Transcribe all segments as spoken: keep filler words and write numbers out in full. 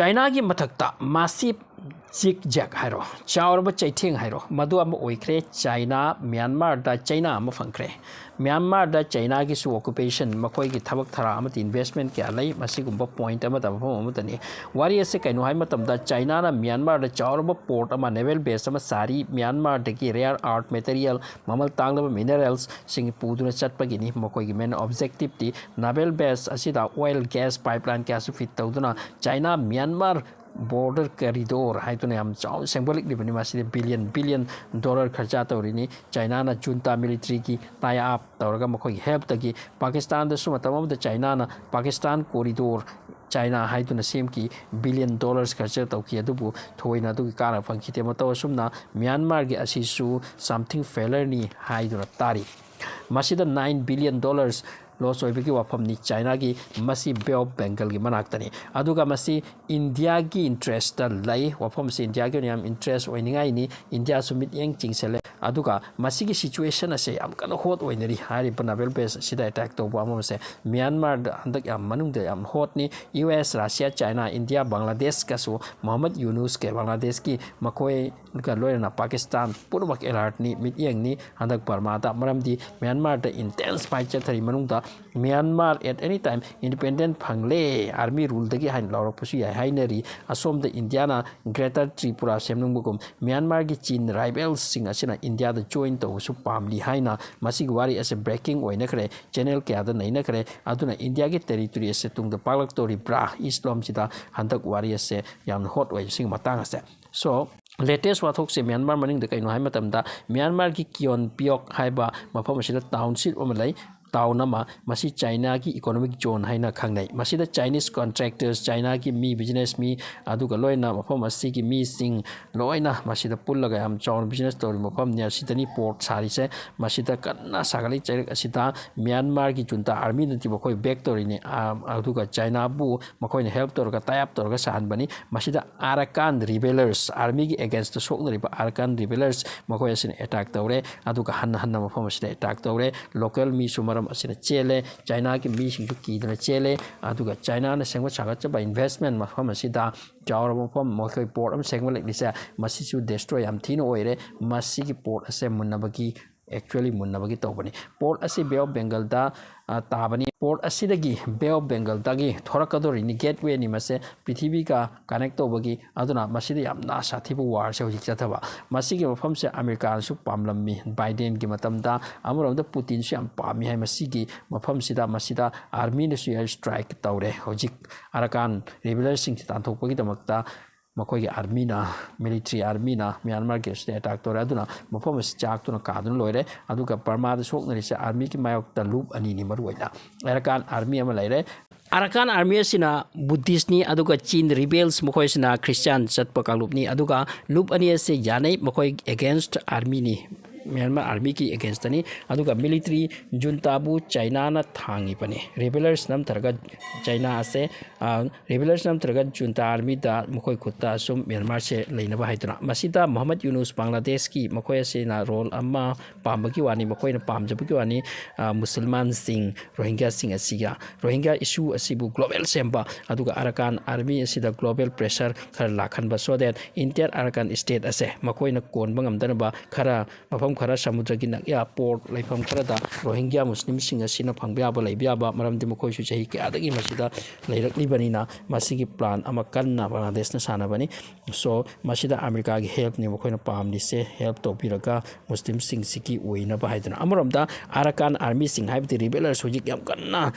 ꯆꯥꯏꯅꯥꯒꯤ ꯃꯊꯛꯇ massive zigzag ꯍꯥꯏꯔꯣ, ꯆꯥꯎꯔꯕ ꯆꯩꯊꯦꯡ ꯍꯥꯏꯔꯣ, ꯃꯗꯨ ꯑꯃ ꯑꯣꯏꯈ꯭ꯔꯦ꯫ ꯆꯥꯏꯅꯥ ꯃ꯭ꯌꯥꯟꯃꯥꯔꯗ ꯆꯩꯅꯥ ꯑꯃ ꯐꯪꯈ꯭ꯔꯦ꯫ ꯃ꯭ꯌꯥꯟꯃꯥꯔꯗ ꯆꯥꯏꯅꯥꯒꯤꯁꯨ occupation, ꯃꯈꯣꯏꯒꯤ ꯊꯕꯛ ꯊꯧꯔꯥꯡ ꯑꯃꯗꯤ investment ꯀꯌꯥ ꯂꯩ꯫ ꯃꯁꯤꯒꯨꯝꯕ point ꯑꯃꯗ ꯃꯐꯝ ꯑꯃꯗꯅꯤ꯫ ꯋꯥꯔꯤ ꯑꯁꯦ ꯀꯩꯅꯣ ꯍꯥꯏꯕ ꯃꯇꯝꯗ, ꯆꯥꯏꯅꯥꯅ ꯃ꯭ꯌꯥꯟꯃꯥꯔꯗ ꯆꯥꯎꯔꯕ port ꯑꯃ, naval base ꯑꯃ ꯁꯥꯔꯤ꯫ ꯃ꯭ꯌꯥꯟꯃꯥꯔꯗꯒꯤ rare earth material, ꯃꯃꯜ ꯇꯥꯡꯂꯕ minerals ꯁꯤꯡ ꯄꯨꯗꯨꯅ ꯆꯠꯄꯒꯤꯅꯤ꯫ ꯃꯈꯣꯏꯒꯤ main objective T naval base ꯑꯁꯤꯗ oil gas pipeline ꯀꯌꯥꯁꯨ feed ꯇꯧꯗꯨꯅ ꯆꯥꯏꯅꯥ ꯃ꯭ꯌꯥꯟꯃꯥꯔ border corridor ꯍꯥꯏꯗꯨꯅ ꯌꯥꯝ ꯆꯥꯎꯅ ꯁꯦꯝꯒꯠꯂꯛꯂꯤꯕꯅꯤ꯫ ꯃꯁꯤꯗ billion billion dollar ꯈꯔꯆꯥ ꯇꯧꯔꯤꯅꯤ꯫ ꯆꯥꯏꯅꯥꯅ junta military ꯒꯤ tie up ꯇꯧꯔꯒ ꯃꯈꯣꯏꯒꯤ help ꯇꯒꯤ ꯄꯥꯀꯤꯁꯇꯥꯟꯗꯁꯨ ꯃꯇꯝ ꯑꯃꯗ ꯆꯥꯏꯅꯥꯅ Pakistan corridor, ꯆꯥꯏꯅꯥ ꯍꯥꯏꯗꯨꯅ ꯁꯦꯝꯈꯤ, billion dollars ꯈꯔꯆꯥ ꯇꯧꯈꯤ, ꯑꯗꯨꯕꯨ ꯊꯣꯏꯅ ꯑꯗꯨꯒꯤ ꯀꯥꯟꯅꯕ ꯐꯪꯈꯤꯗꯦ꯫ ꯃꯇꯧ ꯑꯁꯨꯝꯅ ꯃ꯭ꯌꯥꯟꯃꯥꯔꯒꯤ ꯑꯁꯤꯁꯨ something failure ꯅꯤ ꯍꯥꯏꯗꯨꯅ ꯇꯥꯔꯤ꯫ ꯃꯁꯤꯗ nine billion dollars loss ꯑꯣꯏꯕꯒꯤ ꯋꯥꯐꯝꯅꯤ꯫ ꯆꯥꯏꯅꯥꯒꯤ ꯃꯁꯤ Bay of Bengal ꯒꯤ ꯃꯅꯥꯛꯇꯅꯤ꯫ ꯑꯗꯨꯒ ꯃꯁꯤ ꯏꯟꯗꯤꯌꯥꯒꯤ interest ꯇ ꯂꯩ꯫ ꯋꯥꯐꯝꯁꯤ ꯏꯟꯗꯤꯌꯥꯒꯤ ꯑꯣꯏꯅ ꯌꯥꯝ interest ꯑꯣꯏꯅꯤꯡꯉꯥꯏꯅꯤ꯫ ꯏꯟꯗꯤꯌꯥꯁꯨ ꯃꯤꯠꯌꯦꯡ ꯆꯤꯡꯁꯤꯜꯂꯦ꯫ ꯑꯗꯨꯒ ꯃꯁꯤꯒꯤ situation ꯑꯁꯦ ꯌꯥꯝ ꯀꯟꯅ hot ꯑꯣꯏꯅꯔꯤ꯫ ꯍꯥꯏꯔꯤꯕ naval base ꯑꯁꯤꯗ attack ꯇꯧꯕ ꯑꯃꯁꯦ ꯃ꯭ꯌꯥꯟꯃꯥꯔꯗ ꯍꯟꯗꯛ ꯌꯥꯝ ꯃꯅꯨꯡꯗ ꯌꯥꯝ hot ꯅꯤ꯫ U S, Russia, China, India, ꯕꯪꯒ꯭ꯂꯥꯗꯦꯁꯀꯁꯨ, ꯃꯣꯍꯝꯃꯗ ꯌꯨꯅꯨꯁꯀ ꯕꯪꯒ꯭ꯂꯥꯗꯦꯁꯀꯤ, ꯃꯈꯣꯏꯒ ꯂꯣꯏꯅꯅ ꯄꯥꯀꯤꯁꯇꯥꯟ ꯄꯨꯝꯅꯃꯛ alert ꯅꯤ, ꯃꯤꯠꯌꯦꯡꯅꯤ ꯍꯟꯗꯛ ꯕꯔꯃꯥꯗ꯫ ꯃꯔꯝꯗꯤ ꯃ꯭ꯌꯥꯟꯃꯥꯔꯗ intense fight ꯆꯠꯊꯔꯤ ꯃꯅꯨꯡꯗ Myanmar at any time independent ꯐꯪꯂꯦ, army rule ꯗꯒꯤ ꯍꯥꯏꯅ ꯂꯥꯎꯔꯛꯄꯁꯨ ꯌꯥꯏ ꯍꯥꯏꯅꯔꯤ꯫ ꯑꯁꯣꯝꯗ ꯏꯟꯗꯤꯌꯥꯅ Greater Tripura ꯁꯦꯝꯅꯤꯡꯕꯒꯨꯝ, ꯃ꯭ꯌꯥꯟꯃꯥꯔꯒꯤ ꯆꯤꯟ rebels ꯁꯤꯡ ꯑꯁꯤꯅ ꯏꯟꯗꯤꯌꯥꯗ join ꯇꯧꯕꯁꯨ ꯄꯥꯝꯂꯤ ꯍꯥꯏꯅ ꯃꯁꯤꯒꯤ ꯋꯥꯔꯤ ꯑꯁꯤ breaking ꯑꯣꯏꯅꯈ꯭ꯔꯦ꯫ Channel ꯀꯌꯥꯗ ꯅꯩꯅꯈ꯭ꯔꯦ꯫ ꯑꯗꯨꯅ ꯏꯟꯗꯤꯌꯥꯒꯤ territory ꯑꯁꯦ ꯇꯨꯡꯗ ꯄꯥꯛꯂꯛꯇꯧꯔꯤꯕ꯭ꯔꯥ? East ꯂꯣꯝꯁꯤꯗ ꯍꯟꯗꯛ ꯋꯥꯔꯤ ꯑꯁꯦ ꯌꯥꯝꯅ hot ꯑꯣꯏꯕꯁꯤꯒꯤ ꯃꯇꯥꯡ ꯑꯁꯦ꯫ So, latest ꯋꯥꯊꯣꯛꯁꯦ ꯃ꯭ꯌꯥꯟꯃꯥꯔ ꯃꯅꯨꯡꯗ ꯀꯩꯅꯣ ꯍꯥꯏꯕ ꯃꯇꯝꯗ, ꯃ꯭ꯌꯥꯟꯃꯥꯔꯒꯤ ꯀꯤꯌꯣꯟ ꯄꯤꯌꯣꯛ ꯍꯥꯏꯕ ꯃꯐꯝ ꯑꯁꯤꯗ township ꯑꯃ ꯂꯩ꯫ Town ꯑꯃ, ꯃꯁꯤ ꯆꯥꯏꯅꯥꯒꯤ economic zone ꯍꯥꯏꯅ ꯈꯪꯅꯩ꯫ ꯃꯁꯤꯗ Chinese contractors, ꯆꯥꯏꯅꯥꯒꯤ ꯃꯤ, business ꯃꯤ, ꯑꯗꯨꯒ ꯂꯣꯏꯅ ꯃꯐꯝ ꯑꯁꯤꯒꯤ ꯃꯤꯁꯤꯡ ꯂꯣꯏꯅ ꯃꯁꯤꯗ ꯄꯨꯜꯂꯒ ꯌꯥꯝ ꯆꯥꯎꯅ business ꯇꯧꯔꯤꯕ ꯃꯐꯝꯅꯤ꯫ ꯑꯁꯤꯗꯅꯤ port ꯁꯥꯔꯤꯁꯦ꯫ ꯃꯁꯤꯗ ꯀꯟꯅ ꯁꯥꯒꯠꯂꯤ꯫ ꯆꯩꯔꯛ ꯑꯁꯤꯗ ꯃ꯭ꯌꯥꯟꯃꯥꯔꯒꯤ junta army ꯅꯗꯤ ꯃꯈꯣꯏ back ꯇꯧꯔꯤꯅꯤ꯫ ꯑ, ꯑꯗꯨꯒ ꯆꯥꯏꯅꯥꯕꯨ ꯃꯈꯣꯏꯅ help ꯇꯧꯔꯒ, tie up ꯇꯧꯔꯒ ꯁꯥꯍꯟꯕꯅꯤ꯫ ꯃꯁꯤꯗ Arakan rebellers, army ꯒꯤ against ꯇ ꯁꯣꯛꯅꯔꯤꯕ Arakan rebellers, ꯃꯈꯣꯏ ꯑꯁꯤꯅ attack ꯇꯧꯔꯦ꯫ ꯑꯗꯨꯒ ꯍꯟꯅ ꯍꯟꯅ ꯃꯐꯝ ꯑꯁꯤꯗ attack ꯇꯧꯔꯦ꯫ Local ꯃꯤꯁꯨ ꯃꯔꯝ ꯑꯁꯤꯗ ꯆꯦꯜꯂꯦ꯫ ꯆꯥꯏꯅꯥꯒꯤ ꯃꯤꯁꯤꯡꯁꯨ ꯀꯤꯗꯅ ꯆꯦꯜꯂꯦ꯫ ꯑꯗꯨꯒ ꯆꯥꯏꯅꯥꯅ ꯁꯦꯝꯒꯠ ꯁꯥꯒꯠꯆꯕ investment ꯃꯐꯝ ꯑꯁꯤꯗ ꯆꯥꯎꯔꯕ ꯃꯐꯝ ꯃꯈꯣꯏ port ꯑꯃ ꯁꯦꯝꯒꯠꯂꯛꯂꯤꯁꯦ, ꯃꯁꯤꯁꯨ destroy ꯌꯥꯝ ꯊꯤꯅ ꯑꯣꯏꯔꯦ꯫ ꯃꯁꯤꯒꯤ port ꯑꯁꯦ ꯃꯨꯟꯅꯕꯒꯤ, actually ꯃꯨꯟꯅꯕꯒꯤ ꯇꯧꯕꯅꯤ꯫ Port ꯑꯁꯤ Bay of Bengalꯗ, ꯑ, ꯇꯥꯕꯅꯤ꯫ Port ꯑꯁꯤꯗꯒꯤ, Bay of Bengalꯗꯒꯤ ꯊꯣꯔꯛꯀꯗꯧꯔꯤꯅꯤ, gatewayꯅꯤ ꯃꯁꯦ ꯄ꯭ꯔꯤꯊꯤꯕꯤꯒ connect ꯇꯧꯕꯒꯤ꯫ ꯑꯗꯨꯅ ꯃꯁꯤꯗ ꯌꯥꯝꯅ ꯁꯥꯊꯤꯕ warꯁꯦ ꯍꯧꯖꯤꯛ ꯆꯠꯊꯕ꯫ ꯃꯁꯤꯒꯤ ꯃꯐꯝꯁꯦ ꯑꯃꯦꯔꯤꯀꯥꯅꯁꯨ ꯄꯥꯝꯂꯝꯃꯤ Bidenꯒꯤ ꯃꯇꯝꯗ꯫ ꯑꯃꯔꯣꯝꯗ ꯄꯨꯇꯤꯟꯁꯨ ꯌꯥꯝ ꯄꯥꯝꯃꯤ ꯍꯥꯏ ꯃꯁꯤꯒꯤ ꯃꯐꯝꯁꯤꯗ꯫ ꯃꯁꯤꯗ armyꯅꯁꯨ air strike ꯇꯧꯔꯦ꯫ ꯍꯧꯖꯤꯛ Arakan rebellerꯁꯤꯡꯁꯤ ꯇꯥꯟꯊꯣꯛꯄꯒꯤꯗꯃꯛꯇ ꯃꯈꯣꯏꯒꯤ armyꯅ, military armyꯅ ꯃ꯭ꯌꯥꯟꯃꯥꯔꯒꯤ ꯑꯁꯤꯗ attack ꯇꯧꯔꯦ꯫ ꯑꯗꯨꯅ ꯃꯐꯝ ꯑꯁꯤ ꯆꯥꯛꯇꯨꯅ ꯀꯥꯗꯨꯅ ꯂꯣꯏꯔꯦ꯫ ꯑꯗꯨꯒ ꯕꯔꯃꯥꯗ ꯁꯣꯛꯅꯔꯤꯁꯦ armyꯒꯤ ꯃꯥꯌꯣꯛꯇ ꯂꯨꯞ ꯑꯅꯤꯅꯤ ꯃꯔꯨ ꯑꯣꯏꯅ꯫ Arakan army ꯑꯃ ꯂꯩꯔꯦ꯫ Arakan army ꯑꯁꯤꯅ Buddhistꯅꯤ, ꯑꯗꯨꯒ Chin rebels, ꯃꯈꯣꯏꯁꯤꯅ Christian ꯆꯠꯄ ꯀꯥꯡꯂꯨꯞꯅꯤ꯫ ꯑꯗꯨꯒ ꯂꯨꯞ ꯑꯅꯤ ꯑꯁꯤ ꯌꯥꯅꯩ, ꯃꯈꯣꯏ against armyꯅꯤ, ꯃ꯭ꯌꯥꯟꯃꯥꯔ armyꯒꯤ againstꯅꯤ꯫ ꯑꯗꯨꯒ military juntaꯕꯨ Chinaꯅ ꯊꯥꯡꯉꯤꯕꯅꯤ꯫ Rebellers ꯅꯝꯊꯔꯒ China ꯑꯁꯦ, ꯑ, rebellers ꯅꯝꯊꯔꯒ junta armyꯗ ꯃꯈꯣꯏ ꯈꯨꯠꯇ ꯑꯁꯨꯝ ꯃ꯭ꯌꯥꯟꯃꯥꯔꯁꯦ ꯂꯩꯅꯕ ꯍꯥꯏꯗꯨꯅ꯫ ꯃꯁꯤꯗ ꯃꯣꯍꯝꯃꯗ ꯌꯨꯅꯨꯁ ꯕꯪꯒ꯭ꯂꯥꯗꯦꯁꯀꯤ, ꯃꯈꯣꯏ ꯑꯁꯤꯅ role ꯑꯃ ꯄꯥꯝꯕꯒꯤ ꯋꯥꯅꯤ, ꯃꯈꯣꯏꯅ ꯄꯥꯝꯖꯕꯒꯤ ꯋꯥꯅꯤ꯫ ꯑ, ꯃꯨꯁꯜꯃꯥꯟꯁꯤꯡ, ꯔꯣꯍꯤꯡꯒ꯭ꯌꯥꯁꯤꯡ ꯑꯁꯤꯒ, ꯔꯣꯍꯤꯡꯒ꯭ꯌꯥ issue ꯑꯁꯤꯕꯨ global ꯁꯦꯝꯕ, ꯑꯗꯨꯒ Arakan army ꯑꯁꯤꯗ global pressure ꯈꯔ ꯂꯥꯛꯍꯟꯕ, so that entire Arakan state ꯑꯁꯦ ꯃꯈꯣꯏꯅ ꯀꯣꯟꯕ ꯉꯝꯗꯅꯕ ꯈꯔ, ꯃꯐꯝ ꯈꯔ ꯁꯃꯨꯗ꯭ꯔꯒꯤ ꯅꯛꯌꯥ port ꯂꯩꯐꯝ ꯈꯔꯗ ꯔꯣꯍꯤꯡꯒ꯭ꯌꯥ ꯃꯨꯁꯂꯤꯝꯁꯤꯡ ꯑꯁꯤꯅ ꯐꯪꯕ ꯌꯥꯕ, ꯂꯩꯕ ꯌꯥꯕ, ꯃꯔꯝꯗꯤ ꯃꯈꯣꯏꯁꯨ ꯆꯍꯤ ꯀꯌꯥꯗꯒꯤ ꯃꯁꯤꯗ ꯂꯩꯔꯛꯂꯤꯕꯅꯤꯅ꯫ ꯃꯁꯤꯒꯤ plan ꯑꯃ ꯀꯟꯅ ꯕꯪꯒ꯭ꯂꯥꯗꯦꯁꯅ ꯁꯥꯟꯅꯕꯅꯤ꯫ So, ꯃꯁꯤꯗ ꯑꯃꯦꯔꯤꯀꯥꯒꯤ helpꯅꯤ ꯃꯈꯣꯏꯅ ꯄꯥꯝꯂꯤꯁꯦ, help ꯇꯧꯕꯤꯔꯒ ꯃꯨꯁꯂꯤꯝꯁꯤꯡꯁꯤꯒꯤ ꯑꯣꯏꯅꯕ ꯍꯥꯏꯗꯨꯅ꯫ ꯑꯃꯔꯣꯝꯗ Arakan armyꯁꯤꯡ, ꯍꯥꯏꯕꯗꯤ rebellers ꯍꯧꯖꯤꯛ ꯌꯥꯝ ꯀꯟꯅ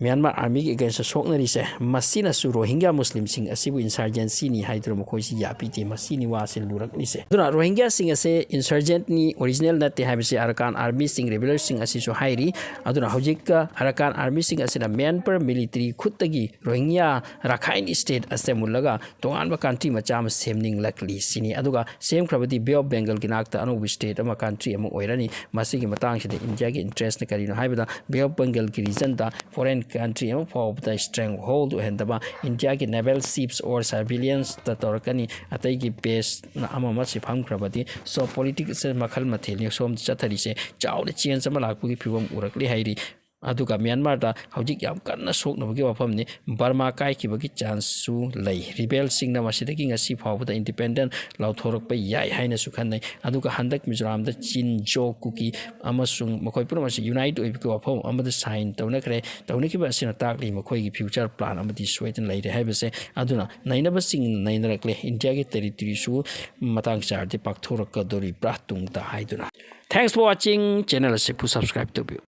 ꯃ꯭ꯌꯥꯟꯃꯥꯔ armyꯒꯤ againstꯇ ꯁꯣꯛꯅꯔꯤꯁꯦ, ꯃꯁꯤꯅꯁꯨ ꯔꯣꯍꯤꯡꯒ꯭ꯌꯥ ꯃꯨꯁꯂꯤꯝꯁꯤꯡ ꯑꯁꯤꯕꯨ insurgencyꯅꯤ ꯍꯥꯏꯗꯨꯅ ꯃꯈꯣꯏꯁꯤ ꯌꯥꯕꯤꯗꯦ꯫ ꯃꯁꯤꯅꯤ ꯋꯥꯁꯦ ꯂꯨꯔꯛꯂꯤꯁꯦ꯫ ꯑꯗꯨꯅ ꯔꯣꯍꯤꯡꯒ꯭ꯌꯥꯁꯤꯡ ꯑꯁꯦ insurgentꯅꯤ, original ꯅꯠꯇꯦ ꯍꯥꯏꯕꯁꯤ Arakan armyꯁꯤꯡ, rebellersꯁꯤꯡ ꯑꯁꯤꯁꯨ ꯍꯥꯏꯔꯤ꯫ ꯑꯗꯨꯅ ꯍꯧꯖꯤꯛ Arakan armyꯁꯤꯡ ꯑꯁꯤꯅ ꯃ꯭ꯌꯥꯟꯃꯥꯔ military ꯈꯨꯠꯇꯒꯤ ꯔꯣꯍꯤꯡꯒ꯭ꯌꯥ ꯔꯥꯈꯥꯏꯟ state ꯑꯁꯦ ꯃꯨꯜꯂꯒ ꯇꯣꯉꯥꯟꯕ country ꯃꯆꯥ ꯑꯃ ꯁꯦꯝꯅꯤꯡꯂꯛꯂꯤ ꯁꯤꯅꯤ꯫ ꯑꯗꯨꯒ ꯁꯦꯝꯈ꯭ꯔꯕꯗꯤ Bay of Bengalꯒꯤ ꯅꯥꯛꯇ ꯑꯅꯧꯕ state ꯑꯃ, country ꯑꯃ ꯑꯣꯏꯔꯅꯤ꯫ ꯃꯁꯤꯒꯤ ꯃꯇꯥꯡꯁꯤꯗ ꯏꯟꯗꯤꯌꯥꯒꯤ interestꯅ ꯀꯔꯤꯅꯣ ꯍꯥꯏꯕꯗ, Bay of Bengalꯒꯤ regionꯗ foreign ꯀꯟꯇ꯭ꯔꯤ ꯑꯃ ꯐꯥꯎꯕꯗ ꯁ꯭ꯇ꯭ꯔꯦꯡ ꯍꯣꯜꯗ ꯑꯣꯏꯍꯟꯗꯕ, ꯏꯟꯗꯤꯌꯥꯒꯤ ꯅꯦꯚꯦꯜ ꯁꯤꯞꯁ ꯑꯣꯔ ꯁꯔꯚꯤꯂꯤꯌꯟꯁꯇ ꯇꯧꯔꯛꯀꯅꯤ, ꯑꯇꯩꯒꯤ ꯕꯦꯁꯅ ꯑꯃ ꯑꯃ ꯁꯤ ꯐꯝꯈ꯭ꯔꯕꯗꯤ꯫ ꯁꯣ ꯄꯣꯂꯤꯇꯤꯛꯁꯁꯦ ꯃꯈꯜ ꯃꯊꯦꯜꯅꯤ ꯁꯣꯝꯗ ꯆꯠꯊꯔꯤꯁꯦ꯫ ꯆꯥꯎꯅ ꯆꯦꯟꯖ ꯑꯃ ꯂꯥꯛꯄꯒꯤ ꯐꯤꯕꯝ ꯎꯔꯛꯂꯤ ꯍꯥꯏꯔꯤ꯫ ꯑꯗꯨꯒ ꯃ꯭ꯌꯥꯟꯃꯥꯔꯗ ꯍꯧꯖꯤꯛ ꯌꯥꯝ ꯀꯟꯅ ꯁꯣꯛꯅꯕꯒꯤ ꯋꯥꯐꯝꯅꯤ꯫ ꯕꯔꯃꯥ ꯀꯥꯏꯈꯤꯕꯒꯤ ꯆꯥꯟꯁꯁꯨ ꯂꯩ꯫ ꯔꯤꯕꯦꯜꯁꯤꯡꯅ ꯃꯁꯤꯗꯒꯤ ꯉꯁꯤ ꯐꯥꯎꯕꯗ ꯏꯟꯗꯤꯄꯦꯟꯗꯦꯟ ꯂꯥꯎꯊꯣꯔꯛꯄ ꯌꯥꯏ ꯍꯥꯏꯅꯁꯨ ꯈꯟꯅꯩ꯫ ꯑꯗꯨꯒ ꯍꯟꯗꯛ ꯃꯤꯖꯣꯔꯥꯝꯗ ꯆꯤꯟ, ꯖꯣ, ꯀꯨꯀꯤ ꯑꯃꯁꯨꯡ ꯃꯈꯣꯏ ꯄꯨꯝꯅꯃꯛ ꯑꯁꯤ ꯌꯨꯅꯥꯏꯠ ꯑꯣꯏꯕꯒꯤ ꯋꯥꯐꯝ ꯑꯃꯗ ꯁꯥꯏꯟ ꯇꯧꯅꯈ꯭ꯔꯦ꯫ ꯇꯧꯅꯈꯤꯕ ꯑꯁꯤꯅ ꯇꯥꯛꯂꯤ ꯃꯈꯣꯏꯒꯤ ꯐ꯭ꯌꯨꯆꯔ ꯄ꯭ꯂꯥꯟ ꯑꯃꯗꯤ ꯁꯣꯏꯗꯅ ꯂꯩꯔꯦ ꯍꯥꯏꯕꯁꯦ꯫ ꯑꯗꯨꯅ ꯅꯩꯅꯕꯁꯤꯡꯅ ꯅꯩꯅꯔꯛꯂꯦ, ꯏꯟꯗꯤꯌꯥꯒꯤ ꯇꯦꯔꯤꯇꯣꯔꯤꯁꯨ ꯃꯇꯥꯡ ꯆꯥꯔꯗꯤ ꯄꯥꯛꯊꯣꯔꯛꯀꯗꯧꯔꯤꯕ꯭ꯔꯥ ꯇꯨꯡꯗ ꯍꯥꯏꯗꯨꯅ꯫ Thanks for watching, ꯆꯦꯅꯦꯜ ꯑꯁꯤꯕꯨ ꯁꯕꯁꯀ꯭ꯔꯥꯏꯕ ꯇꯧꯕꯤꯌꯨ꯫